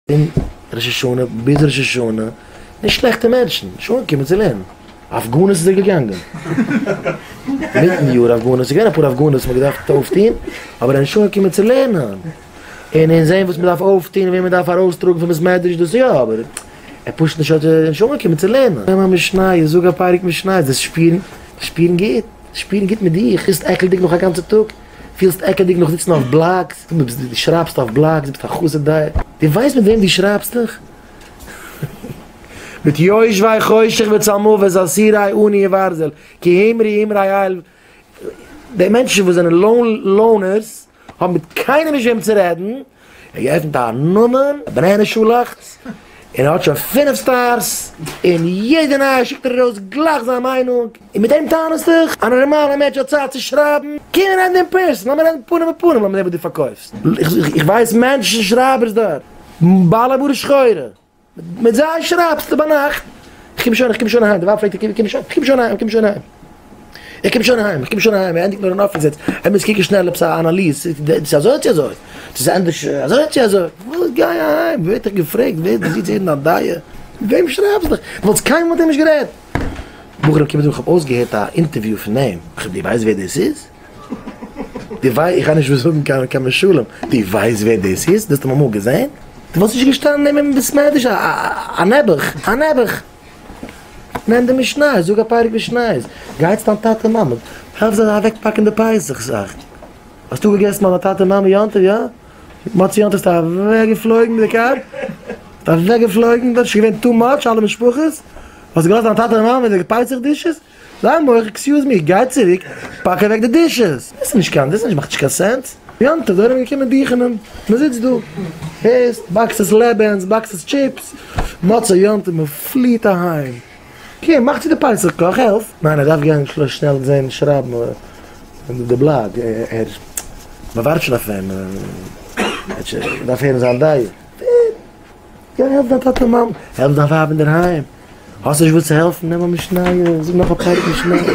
פון ראש השנה ביז ראש השנה, נישט שלעכטע מענטשן, נישט אנגעקומען צו לערנען. הפגנות איז ער געגאנגען. מיטן יאר הפגנות, ס'איז געווען אפאר הפגנות וואס מ'האט געדארפט אויפטון, אבער ער איז נישט אנגעקומען צו לערנען. און און זען וואס מ'דארף אויפטון און וועם מ'דארף ארויסטראגן פון בית מדרש, דאס יא, אבער ער פשוט נישט נישט אנגעקומען צו לערנען. נעם א משניות, זאג א פרק משניות, דאס שפירן, שפירן גוט, שפירן גוט מיט דיך, פילסט עקלדיג נאך א גאנצע טאג? פילסט עקלדיג נאך זיצן אויף blogs? דו שרייבסט אויף blogs, דו ביסט א חסר דעה. דו ווייסט מיט וועם דו שרייבסט דיך? מיט יושבי חושך וצלמוות אסירי עוני וברזל, כי המרו אמרי אל, די מענטשן וואס זענען loners האבן מיט קיינעם נישט וועם צו רעדן, ער געעפנט א נאמען, א banana שאלאכץ, און ער האט שוין פינף stars, און יעדע נייע שיקט ער ארויס גלייך זיין מיינונג, און מיט דעם טענה'סט דיך? א נארמאלע מענטש האט צייט צו שרייבן? קום און רעד אין person, לאמיר רעדן פנים אל פנים, לאמיר זען וואס דו פארקויפסט. איך ווייס מענטשן שרייבערס דארט, בעלי מרה שחורה. מיט זיי שרייבסטו ביינאכט, איך קום שוין, איך קום שוין אהיים, די ווייב פרעגט, איך קום שוין, איך קום שוין אהיים, איך קום שוין אהיים, איך קום שוין אהיים, איך קום שוין אהיים, ער ענדיגט נאר אין אפיס יעצט, ער מוז קוקן שנעל עפעס א אנאליז, צו ס'איז אזוי צו אזוי, צו ס'איז ענדערש אזוי צו אזוי, וואס גיי אהיים, ווער האט דיך געפרעגט, ווער האט געזוכט הערן א דעה, מיט וועם שרייבסט דיך, דו וואלסט קיינמאל מיט אים נישט גערעדט. בחורים קומען זאגן איך האב אויסגעהערט א אינטערוויו פון אים, איך זאג דו ווייסט ווער דאס איז? דו ווייסט, איך גיי נישט זאגן קיין קיין משלים, דו ווייסט ווער דאס איז? דו האסט אים אמאל געזען? דו וואלסט נישט געשטאנען נעבן אים אין בית מדרש, א נעבעך, א נעבעך. נעם די משניות, זאג א פרק משניות, גיי צו דיין טאטע מאמע, העלף זיי אוועקפאקן די פסח זאכן. האסטו געגעסן ביי דיין טאטע מאמע יום טוב, יא? מוצאי יום טוב ביסטו אוועקגעפלויגן מיט די קאר? ביסט אוועקגעפלויגן, דארט איז שוין געווען too much, אלע משפחות? האסט געלאזט דיין טאטע און מאמע מיט די פסח dishes? זיי מוחל, excuse me, גיי צוריק, פאק אוועק די dishes. דאס איז נישט קיין, דאס איז נישט, מאכט נישט קיין sense. יום טוב, די עולם איז געקומען דוכענען, מען זיצט דא, הערסט, boxes לעבענס, boxes chips, מוצאי יום טוב, מען פליעט אהיים. קום, מאך צו די פסח קאך, העלף. ניין, ער דארף גיין שנעל זען שרייבן אין די blog, ער, מען ווארט שוין אויף אים, ער דארף הערן זיין דעה. גיי העלף דיין טאטע מאמע, העלף דיין ווייב אינדערהיים, האסט נישט וואס צו העלפן, נעם א משניות, זאג נאך א פרק משניות.